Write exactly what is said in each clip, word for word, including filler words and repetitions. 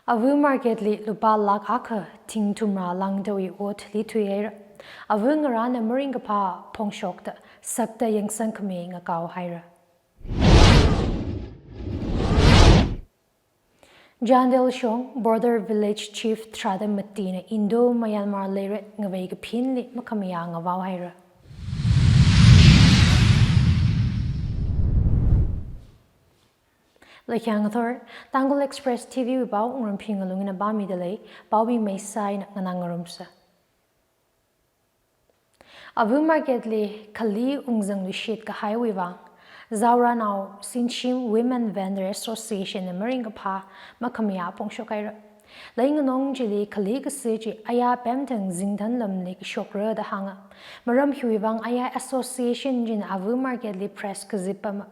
Avu Market li lupā lakh akha thing thumrā langdawui ot lithuihaira. Avu ngarāna maringkaphā phongshokta sakta yangsangkhami ngakao haira. Chandel shong Border Village Chief tharāda matina Indo-Myanmar leiret ngavei kaphinli makhamayā ngavao haira. Laikhang ngathor, Tangkhul Express T V wui pao Ngarumphing Ngalungna pāmida lei, paobing maisai eina nganā ngarumsa. Avu Market li khali ungzangluishit kahaiwui vang, Zaora Nao Sinshim Women Vendor Association na maringkaphā makhamayā phongshok haira. Leinganong chili khali kasi chi aya pemthang zingthan lamli kashokra da hānga. Maram hiwui vang aya association china Avu Market li press kazip pama.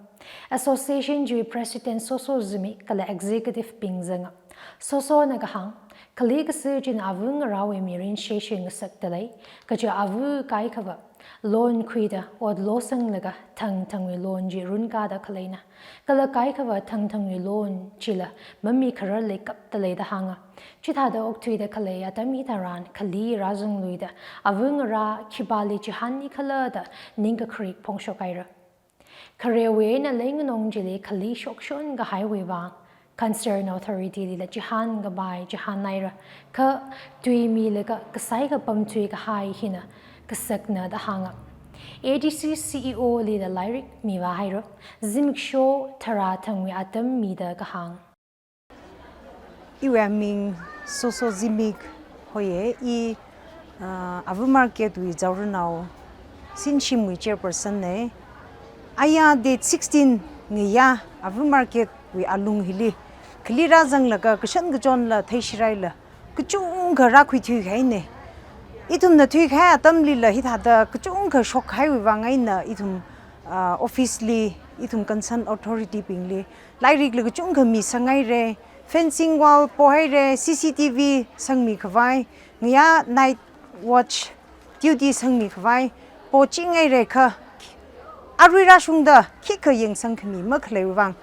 Association chiwui President Soso Zimik kala Executive bing zanga. Soso na kahāng, khali kasi china avu ngarāwui mirin sheshe ngasakta lei, kaja avu kaikhava loan khuida ot losanglaga thangthangwui loan chi runkāda khaleina. Kala kaikhava thangthangwui loan chila mamikhararli kapta lei da hānga. Chithāda okthuida khalei atam hitharan khali rāzangluida avu ngarā khipāli chihānnikhala da ningkakharik phongshok haira. Kharewui eina leinganong chili khali shokshon kahaiwui vang, concern authority lila chihān kapai chihān haira, kha tuimilaga kasai kapam thuikahai hina kasakna da hānga. A D C C E O lila lairik mivā haira, zimiksho tharā thangwui atam mida kahāng. Iwui aming Soso Zimik hoiye, i, ah, Avu Market wui Zaora Nao Sinshim wui chairperson ne. Aya date sixteen ngayā Avu Market wui alung hili khali rāzanglaga kashan kachonla theishiraila kachungkha rākhui thuihaine. Ithumna thuikahai atamlila hithāda kachungkha shokhaiwui vang eina ithum, ah, office li, ithum concern authority bingli lairikla kachungkha misang haire, fencing wall pohaire, C C T V sangmi khavai, ngayā night watch duty sangmi khavai poching haire kha, arui rāshungda khikha yangsangkhami makhaleiwui vang,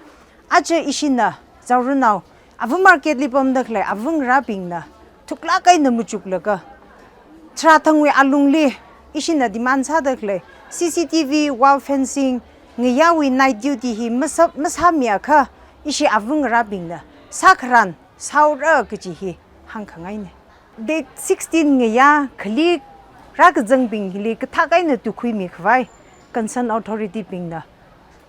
aja ishina Zaora Nao Avu Market li pamda khalei avu ngarābingna thuklāk eina machuklaga, tharā thangwui alungli ishina demand sāda khalei C C T V, wall fencing, ngayāwui night duty hi masā, masāmiakha ishi avu ngarābingna sākharan sāura kaji hi hāngkhangaine. Date sixteen ngayā khali rākazangbing hili kathak eina tukhuimi khavai, concern authority bingna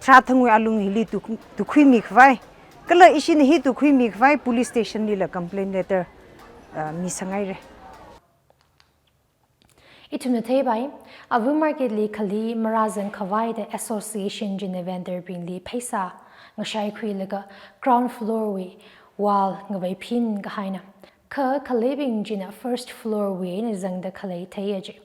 tharā thangwui alung hili tu, tukhuimi khavai, kala ishina hi tukhuimi khavai police station lila complaint letter, ah, misang haire. Ithumna theipai, Avu Market li khali marāzang khavaida association china vendor bingli pheisā ngashai khuilaga ground floor wui wall ngavei phin kahaina. Kha khalibing china first floor wui eina zangda khalei theiya ji.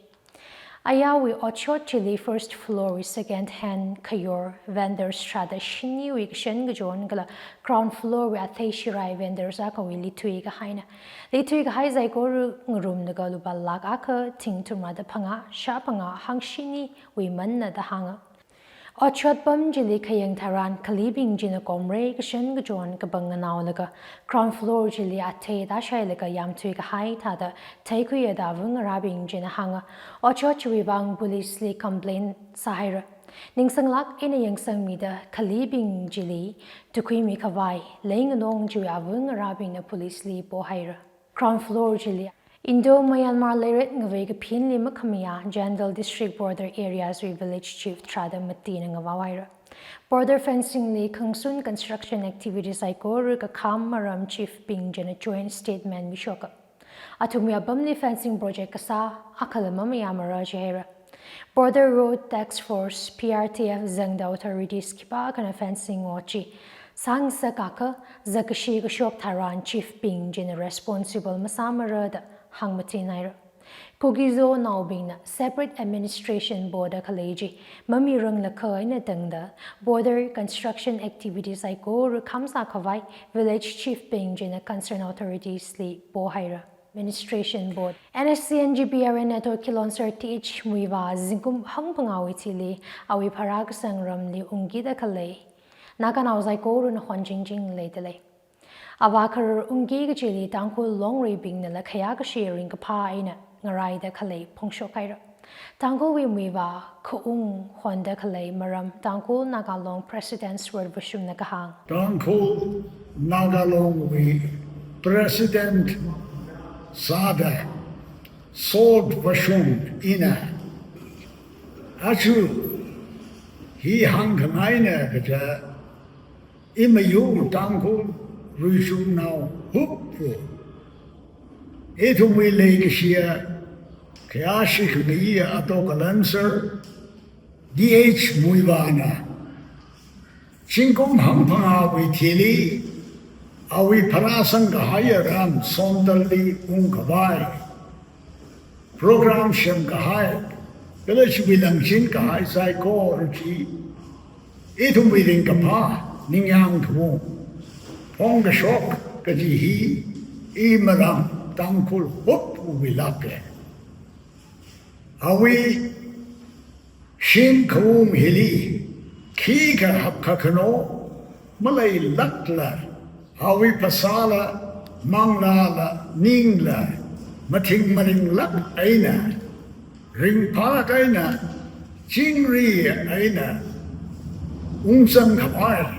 Ayāwui otshot chili first floor wui second hand khayor vendors tharāda shiniwui kashan kachon kala ground floor wui athei shirai vendors akhawui lithui kahaina. Lithui kahai saikora ngarumlaga lupā lakh akha thing thumrāda phangā shā phangā hangshiniwui manna da hānga. Otshot pam chili khayang tharan khalibing china komrei kashan kachon kapang nganaolaga ground floor chili athei tāshailaga yamthui kahai thāda theikhuiya da avu ngarābing china hānga. Otshot chiwui vang police li complaint sāhaira. Ningsanglāk eina yangsangmida khalibing chili tukhuimi khavai leinganong chiwui avu ngarābingna police li pohaira. Ground floor chili Indo-Myanmar leiret ngavei kaphinli makhamayā Chandel District border areas wui village chief tharāda matina ngavao haira. Border fencing li khangsun construction activities saikora kakham maram chief bing china joint statement mishoka. Athumwui apamli fencing project kasā akhala mamayāmara jihaira. Border Road Task Force, P R T F zangda authorities khipākhana fencing ot chi sāngasakakha zakkashi kashok tharan chief bing china responsible masāmara da hāngmatin haira. Kuki-Zo naobingna separate administration board da khalei chi mamiranglakha eina tangda border construction activities saikora khamsā khavai village chief bing china concern authorities li pohaira. Administration Board. N S C N G P R N Ato Kilonser T H Muivah zingkum hangphangāwui thili awui pharākasang ramli ungkida khalei Naganao saikorana honchingching leida lei. Avākharar ungki kachili Tangkhul longreibingnala khayākashi ringkaphā eina ngaraida khalei phongshok haira. Tangkhulwui muivā khaung honda khalei maram Tangkhul Naga Long President Sword Vashumna kahāng. Tangkhul Naga Longwui President sāda Sword Vashum ina aja hi hāngkhangaina kaja, imayur Tangkhul ruichumnao huppu, ithumwui leikashiya khayāshi khangaiya Ato Kilonser D H Muivahna zingkum hangphangāwui thili awui pharāsang kahaiya ram Somdalli ungkhavai, program semkahai, kala chiwui langchin kahai saikora chi ithumwui ringkaphā ningyāng khavung phongkashok kaji hi imaram Tangkhul hupwui lāka. Awui shim khavung hili khikha hapkhakhano maleilākla, awui phasāla, manglāla, ningla mathing maringlāk eina, ringphālāk eina, chingri eina ungzangkhavai,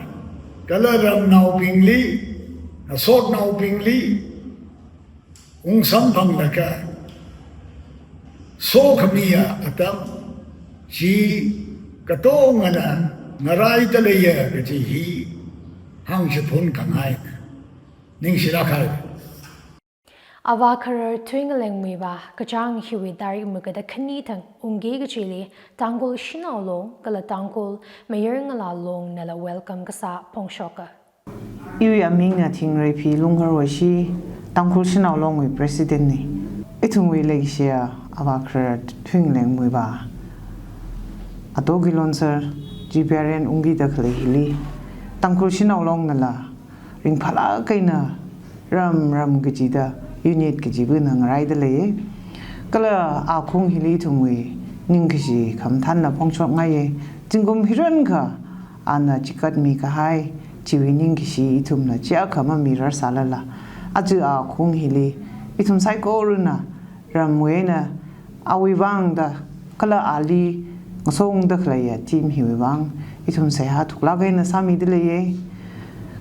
kala ramnaobingli, ngasotnaobingli ungsamphanglaga sokhamiya atam chi katongana ngaraida leiya kaji hi hāngchiphun khangai. Ningshilāk hai. Avākharar Thuingaleng Muivah kachāng hiwui tarik magada khani thang ungki kachili Tangkhul Shanao Long kala Tangkhul Mayarngalā Longnala welcome kasā phongshoka. Iwui amingna Thingreiphi Lunghar Vaishi, Tangkhul Shanao Longwui President ni. Ithumwui leikashiya Avākharar Thuingaleng Muivah, Ato Kilonser, G P R N ungkida khalei hili Tangkhul Shanao Longnala ringphālāk eina ram ram kachida unit kachiva̱na ngaraida leiya. Kala akhung hili ithumwui ningkashi khamathānla phongshokngaiya. Zingkum hiyākha ana chikatmi kahai chiwui ningkashi ithumna chiyākha mamirar sālala, aja akhung hili ithum saikorana ramwui eina awui vangda kala ali ngasongda khaleiya team hiwui vang ithum seihā thuklāk eina sāmida leiya.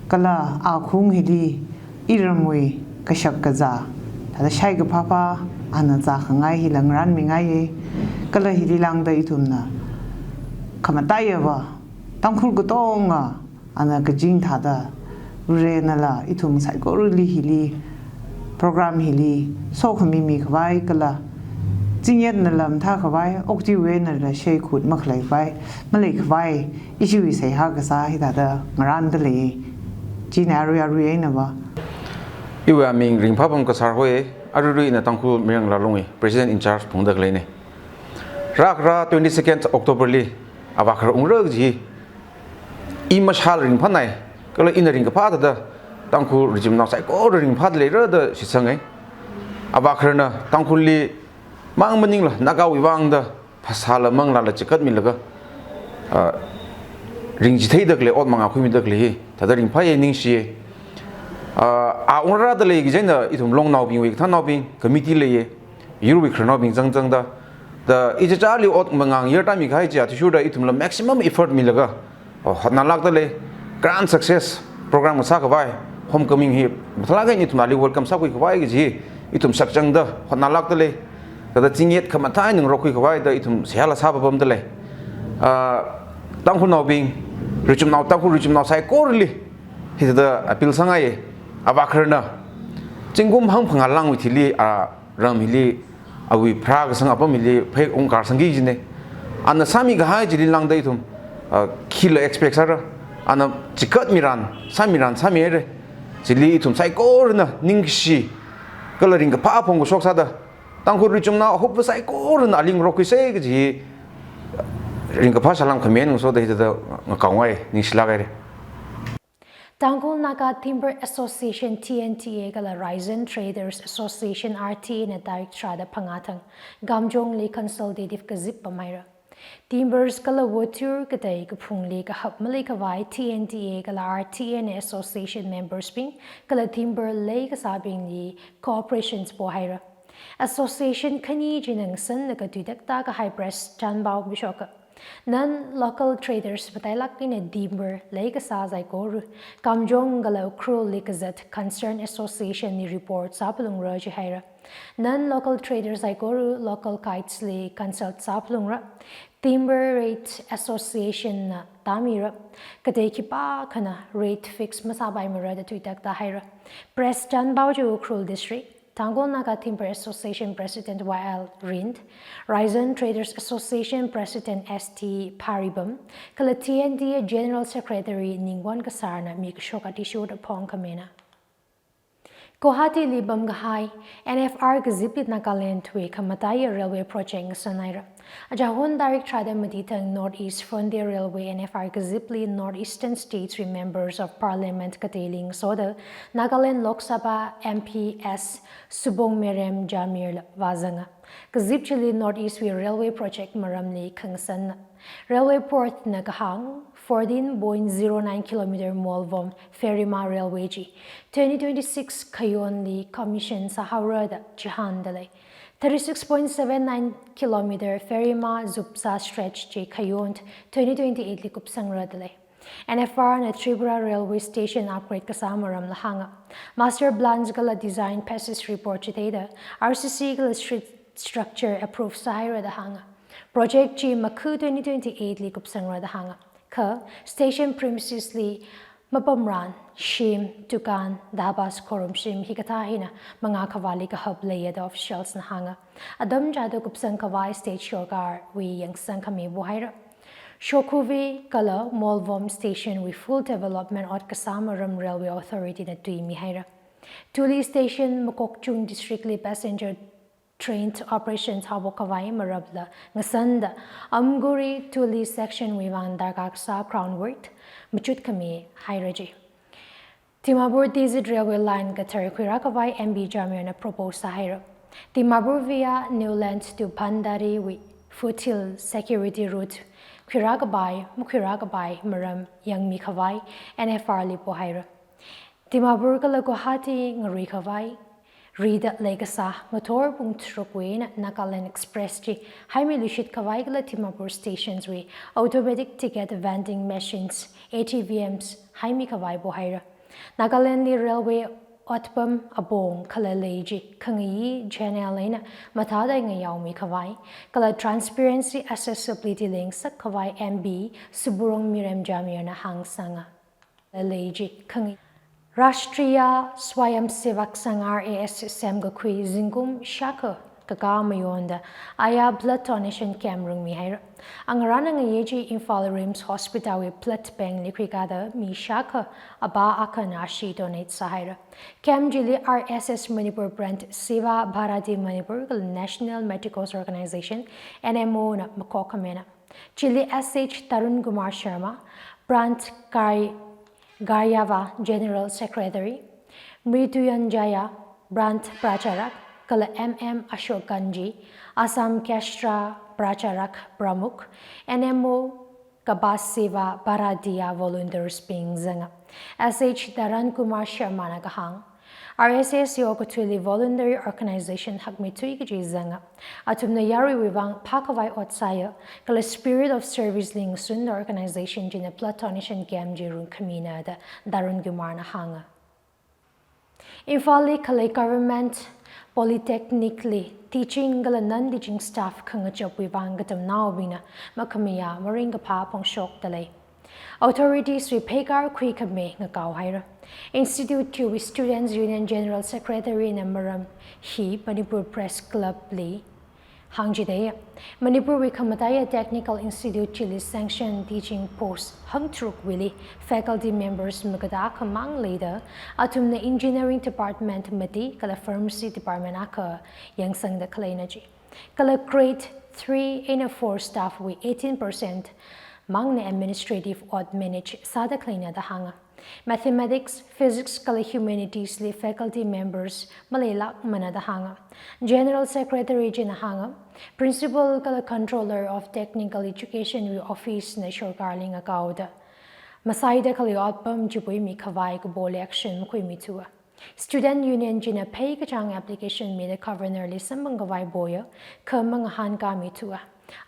Kala akhung hili iramwui kashak kazā, thāda shaikaphā phā ana zākhangai hila ngarānmingaiya. Kala hili lāngda ithumna khamataiya va Tangkhul katonga ana kazing thāda Varenala ithum saikorali hili program hili sokhami mikhavai kala zingyatnala mathākhavai, okathuiwui einala sheikhut makhalei khavai, maleikhavai, ishiwui seihā kasā hithāda ngarānda lei. China arui arui eina va. Iwui aming Ringphapam Kasar hoi, aruirui ina Tangkhul Mayarngalā Longwui President in charge phungda khaleina. Rākhara twenty-second October li Avākharar ungra kaji hi i mashāla ringphānai, kala ina ringkaphā thāda Tangkhul ruichumnao saikora ringphāda leira da shitsangai. Avākhararna Tangkhulli mang maningla Nagawui vangda phasāla manglāla chikatmilaga, ah, ringchitheida khalei, ot mangā khuimida khalei hi thāda ringphāya, ningshiya. Ah, a ungrarda lei kaji eina ithum longnaobingwui kathānaobing, committee leiya, yurwui khararnaobing zangzangda, da ichichāli ot mangā ngayartāmi kahai chi athishurda ithumla maximum effort milaga, oh, hotnālākda lei. Grand success program sākhavai, homecoming hi mathālāk eina ithum ali welcome sākhuikhavai kaji hi ithum shakzangda hotnālākda lei. Thāda zingyat khamathā eina ngarokkhuikhavai da ithum seihāla sāpapamda lei. Ah, Tangkhulnaobing, ruichumnao, Tangkhul ruichumnao saikorali hithāda appeal sāngaiya. Avākhararna zingkum hangphangā lāngwui thili, ah, ram hili, awui pharākasang apam hili phei ungkar sangki kajina. Ana sāmi kahai chili lāngda ithum, ah, khila expect sāra. Ana chikatmiran, sāmiran sāmihaira. Chili ithum saikorana ningkashi kala ringkaphā phongkashok sāda, Tangkhul ruichumnao ahup saikorana ali ngarokkhuisa kaji hi ringkaphā salam khami eina ngasoda hithāda ngakaongai, ningshilāk haira. Tangkhul Naga Timber Association, T N T A, kala Raizan Traders Association, R T A, na tarik tharāda phangā thang Kamjongli consultative kazip pamhaira. Timbers kala wood tur katei kaphungli kahap maleikhavai T N T A kala R T N association members bing kala timber leikasābingli cooperations pohaira. Association khani china ngasanlaga tuitakta kahai press chanpao mishoka. Non-local traders matailāk eina timber leikasā saikora Kamjong kala Ukhrulli kazat Concerned Association li report sāphalungra jihaira. Non-local traders saikora local guides li consult sāphalungra. Timber Rate Association na tāmira. Katei khipākhana rate fix masāpaimara da tuitakta haira. Press chanpao chi Ukhrul District, Tangkhul Naga Timber Association President Y L Rin, Raizan Traders Association President S T Pharibam, kala T N T A General Secretary Ningwon Kasarna mikashok athishurda phongkhamina. Guwahati li pamkahai N F R kazipli Nagaland wui khamataiya railway project ngasānhaira. Achahon tarik tharāda mati thang North East Frontier Railway N F R kazipli North Eastern States wui Members of Parliament kateili ngasoda Nagaland Lok Sabha M P S Subong Merem Jamir la vāzanga. Kazip chili North East wui railway project maramli khangasanna. Railway Board na kahāng fourteen point zero nine kilometer Molvom Ferima Railway chi twenty twenty-six khayonli commission sāhaora da chihānda lei. Thirty-six point seven nine kilometer Ferima Zubsa stretch chi khayon twenty twenty-eight li kupsangra da lei. N F R na Tripura Railway Station upgrade kasā maramla hānga. Master plans kala design phases report chitheida R C C kala stru-, structure approve sāhaira da hānga. Project chi makhu twenty twenty-eight li kupsangra da hānga. Kha station premises li mapamran shim, dukan, dhabas, khorum shim hikathā hina mangā khavāli kahap leiya da officials na hānga. Atam chāda kupsang khavai state sorkarwui yangsang khami pohaira. Shokhuvi kala Molvom station wui full development ot kasā maram Railway Authority na tuimihaira. Tuli station Mokokchung district li passenger train operation thāpok khavai maramla ngasanda Amguri Tuli section wui vang darkar kasā groundwork machut khami haira ji. Dimapur Tizit Railway Line kathar khuirā khavai M P Jamir na propose sāhaira. Dimapur via New Land to Bhandari wui foothill security route khuirā kapai makhuirā kapai maram yangmi khavai N F R li pohaira. Dimapur kala Guwahati ngarui khavai rida leikasā ngathor pung tharuk wui eina Nagaland Express chi haimiluishit khavai kala Dimapur stations wui automatic ticket vending machines, A T V Ms, haimi khavai pohaira. Nagaland li railway otpam apong khalalei chi khangayi channel eina mathāda ngayaomi khavai kala transparency, accessibility leingasak khavai M P Subong Merem Jamir na hāngsanga. Lei chi khangayi. Rashtriya Swayamsevak Sangh, R A S, semkakhui zingkum shākha kakā mayonda aya blood donation camp rungmihaira. Angarāna ngayei chi Imphal RIMS Hospital wui blood bank li khuikāda mi shākha apā akhana ashee donate sāhaira. Camp chili R S S Manipur branch, Seva Bharati Manipur kala National Medicos Organization, N M O na makok khamina. Chili S H Tarun Kumar Sharma, Branch Kar-, Karyavah General Secretary, Mrityunjaya Branch Pracharak, kala M M Ashok Ganji, Assam Kestra Pracharak Pramukh, N M O kapa Seva Bharatiya volunteers bing zanga. S H Tarun Kumar Sharma na kahāng, R S S hi okathuili voluntary organization hakmeithui kaji zanga. Athumna yaruiwui vang phākhavai ot sāya, kala spirit of service li ngasunda organization china blood donation camp chi rungkhamina da Tarun Kumar na hānga. Imphal li khalei Government Polytechnic li teaching kala non-teaching staff khangachapwui vang katamnaobingna makhamayā maringkaphā phongshokda lei. Authorities wui pheikar khuikhami ngakaohaira. Institute chiwui Students Union General Secretary na maram hi Manipur Press Club li hāngchitheiya. Manipur wui khamataiya technical institute chili sanction teaching post hangtharukwuili faculty members makada akhamang leida, athumna engineering department mati kala pharmacy department akha yangsangda khaleina ji. Kala grade three eina four staff wui eighteen percent mangna administrative odd manage sāda khaleina da hānga. Mathematics, Physics kala Humanities li faculty members maleilākmana da hānga. General Secretary china hānga, Principal kala Controller of Technical Education wui office na sorkarli ngakaoda masāida khalei otpam chiwui mikhavai kapola action makhuimithuwa. Student Union china phei kachāng application mida Governor li samphang khavai poya, kha mangahānkāmithuwa.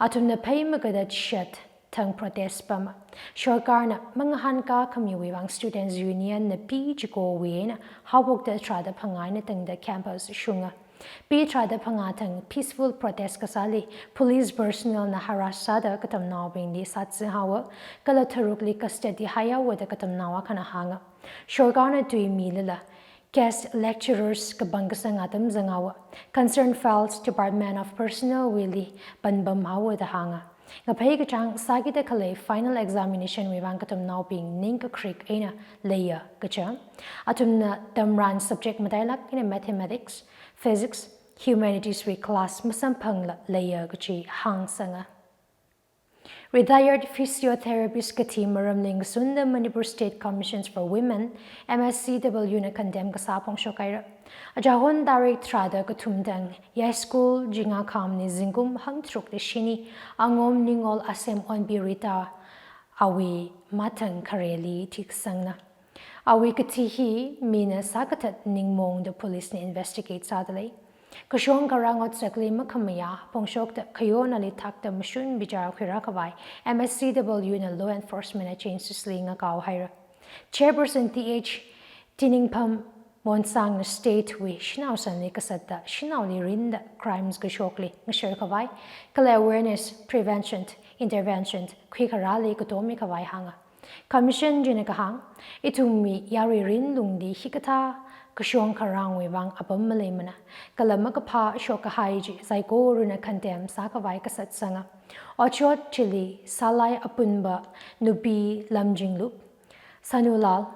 Athumna phei magada chishat thang protest pama. Sorkarna mangahānkā khamiwui vang Students Union na P chikowui eina haophokta tharāda phangā eina tangda campus shunga. P tharāda phangā thang peaceful protest kasāli police personnel na harass sāda katamnaobingli sātsi haowa, kala tharukli custody haihaowa da katamnao akhana hānga. Sorkarna tui milala, guest lecturers kapangkasang atam zanghaowa, concerned files Department of Personnel wuili panpam haowa da hānga. Ngaphei kachāng sākida khalei final examination wui vang katamnaobing ningkakharik eina leiya kaja. Athumna tamran subject matailāk eina Mathematics, Physics, Humanities wui class masamphangla leiya kaji hāngsanga. Retired physiotherapist kathi maramli ngasunda Manipur State Commissions for Women, M S C W na condemn kasā phongshok haira. Achahon tarik tharāda kathum thang, Yai School, Jingakhamli zingkum hangtharukda shini, Angom Ningol Asem Onbi Rita, awui mathang khareli thikasangna. Awui kathi hi mina sākathat ningmaongda police na investigate sāda lei. Kashong karang otsakli makhamayā phongshokta khayonali thakta mashun bichar khuirā khavai M S C W na law enforcement agencies li ngakao haira. Chairperson T H Tiningpham Monsangna state wui shanao sanli kasatta shanaoli rinda crimes kashokli ngasher khavai, kala awareness, prevention, intervention khuikharāli katomi khavai hānga. Commission china kahāng, ithumwui yarui rin lungli hikathā kashong karangwui vang apam maleimana, kala makaphā shok kahai chi saikorana condemn sākhavai kasatsanga. Otshot chili Salai Apunba Nupi Lamjinglup, Sanulal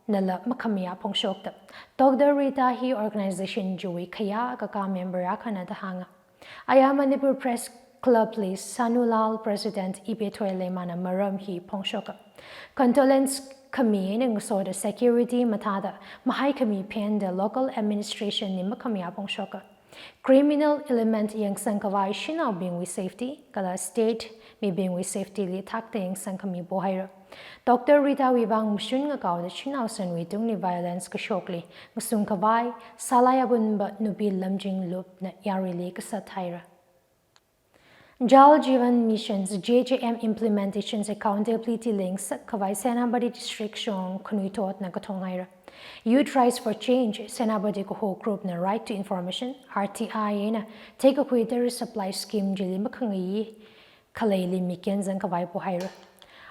nala makhamayā phongshokta. Doctor Rita hi organization chiwui khayā kakā member akhana da hānga. Aya Manipur Press Club li Sanulal President Ibethoi Leimana maram hi phongshoka. Condolence khami eina ngasoda security mathāda mahai khami phenda local administration li makhamayā phongshoka. Criminal element yangsang khavai shanaobingwui safety, kala state mibingwui safety li thakta yangsang khami pohaira. Doctor Rita wui vang mashun ngakaoda shanao sanwui tungli violence kashokli ngasung khavai Salai Apunba Nupi Lamjinglupna yaruili kasat haira. Jal Jeevan Missions, J J M implementations accountability li ngasak khavai Senapati District shong khanuithotna kathong haira. Youth Rise for Change, Senapati kaho group na Right to Information, R T I eina theikakhui tariff supply scheme chili makhangayi khaleili miken zang khavai pohaira.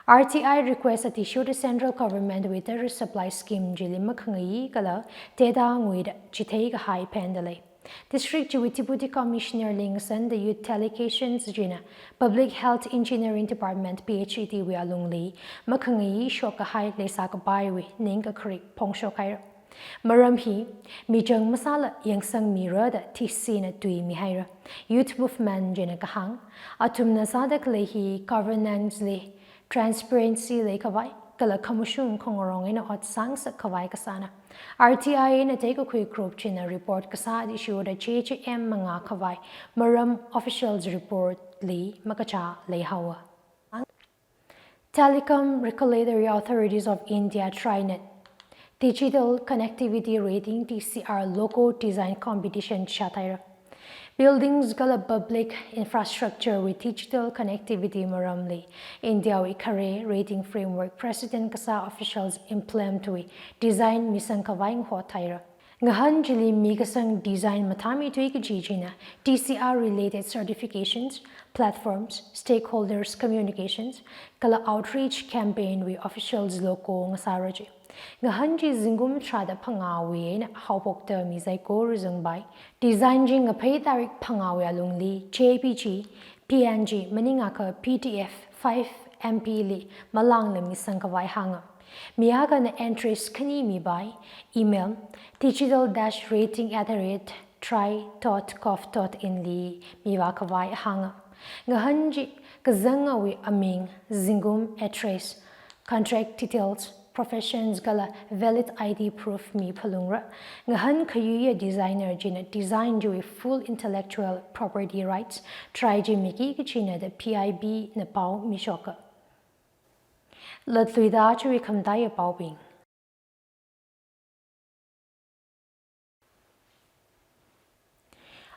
R T I request athishurda central government wui tariff supply scheme chili makhangayi kala data nguida chithei kahai phenda lei. District chiwui Deputy Commissioner li ngasanda youth delegations china Public Health Engineering Department, P H E D wui alungli makhangayi shok kahai leisā kapaiwui ningkakharik phongshok haira. Maram hi michang masāla yangsang mira da T C na tui mihaira. Youth movement china kahāng, athumna sāda khalei hi governance li transparency lei khavai, kala khamashung khangarong eina ot sāngasak khavai kasāna. R T I eina theikakhui group china report kasā athishurda J J M mangā khavai maram officials report li makachā leihaowa. Telecom Regulatory Authorities of India, TRAI na Digital Connectivity Rating, T C R, logo design competition shāthaira. Buildings kala public infrastructure wui digital connectivity maramli India wui khare rating framework precedent kasā officials implement wui design misang khavai ngahothaira. Ngahān chili mikasang design mathāmi tui kaji china T C R related certifications, platforms, stakeholders communications, kala outreach campaign wui officials logo ngasāra ji. Ngahān chi zingkum tharāda phangāwui eina haophokta mi saikora zangpai. Design chi ngaphei tarik phangāwui alungli J P G, P N G maningakha P D F five M B li malāngla misang khavai hānga. Mi akhana entries khani mipai, email digital dash rating at the rate trai dot gov dot in li mivā khavai hānga. Ngahān chi kazangawui aming, zingkum, address, contact details, professions kala valid I D proof miphalungra. Ngahān khayuiya designer china design chiwui full intellectual property rights try chimiki kachina da P I B na pao mishoka. Latluida chiwui khamataiya paobing.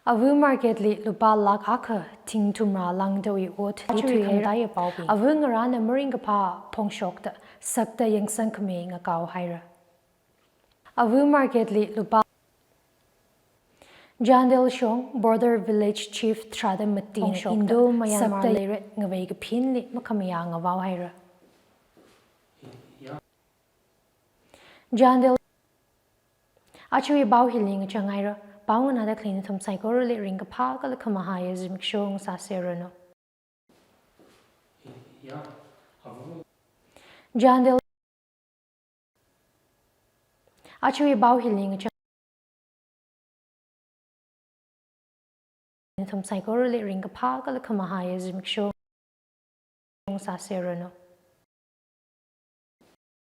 Avu market li lupā lakh akha thing thumrā lāngdawui ot lithui khamataiya paobing. Avu ngarāna maringkaphā phongshokta sakta yangsangkhami ngakao haira. Avu market li lupā. Chandel shong Border Village Chief tharāda mati phongshokta Indo Myanmar sakta leira ngavei kaphinli makhamayā ngavao haira. Chandel. Achiwui pao hili ngachang haira. Pao nganāda khalei nathum saikorali ringkaphā kala khamahaiya zimiksho sāseranu. Chandel. Achiwui pao hili ngachang. Nathum saikorali ringkaphā kala khamahaiya zimiksho sāseranu.